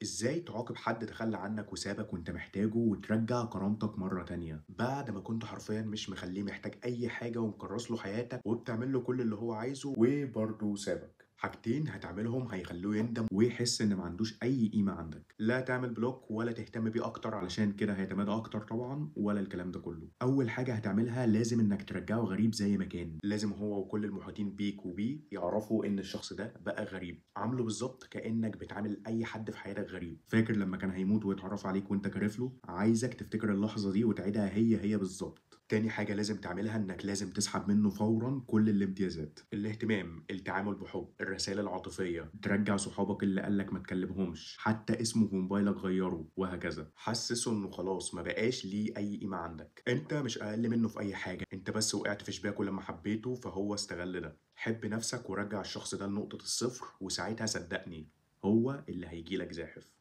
ازاي تعاقب حد تخلى عنك وسابك وانت محتاجه وترجع كرامتك مرة تانية بعد ما كنت حرفيا مش مخليه محتاج اي حاجة ومكرس له حياتك وبتعمل له كل اللي هو عايزه وبرضه سابك؟ حاجتين هتعملهم هيخلوه يندم ويحس ان ما عندوش اي قيمة عندك. لا تعمل block ولا تهتم بيه اكتر علشان كده هيتمادى اكتر طبعا، ولا الكلام ده كله. اول حاجة هتعملها لازم انك ترجعه غريب زي ما كان، لازم هو وكل المحيطين بيك وبيه يعرفوا ان الشخص ده بقى غريب. عامله بالظبط كانك بتعامل اي حد في حياتك غريب. فاكر لما كان هيموت ويتعرف عليك وانت كارف له؟ عايزك تفتكر اللحظة دي وتعيدها هي هي بالظبط. تاني حاجة لازم تعملها انك لازم تسحب منه فورا كل الامتيازات، الاهتمام، التعامل بحب، الرسائل العاطفية، ترجع صحابك اللي قالك ما تكلمهمش، حتى اسمه في موبايلك غيره، وهكذا. حسسه انه خلاص ما بقاش ليه اي قيمة عندك، انت مش اقل منه في اي حاجة، انت بس وقعت في شباكه لما حبيته فهو استغل ده. حب نفسك ورجع الشخص ده لنقطة الصفر، وساعتها صدقني هو اللي هيجيلك زاحف.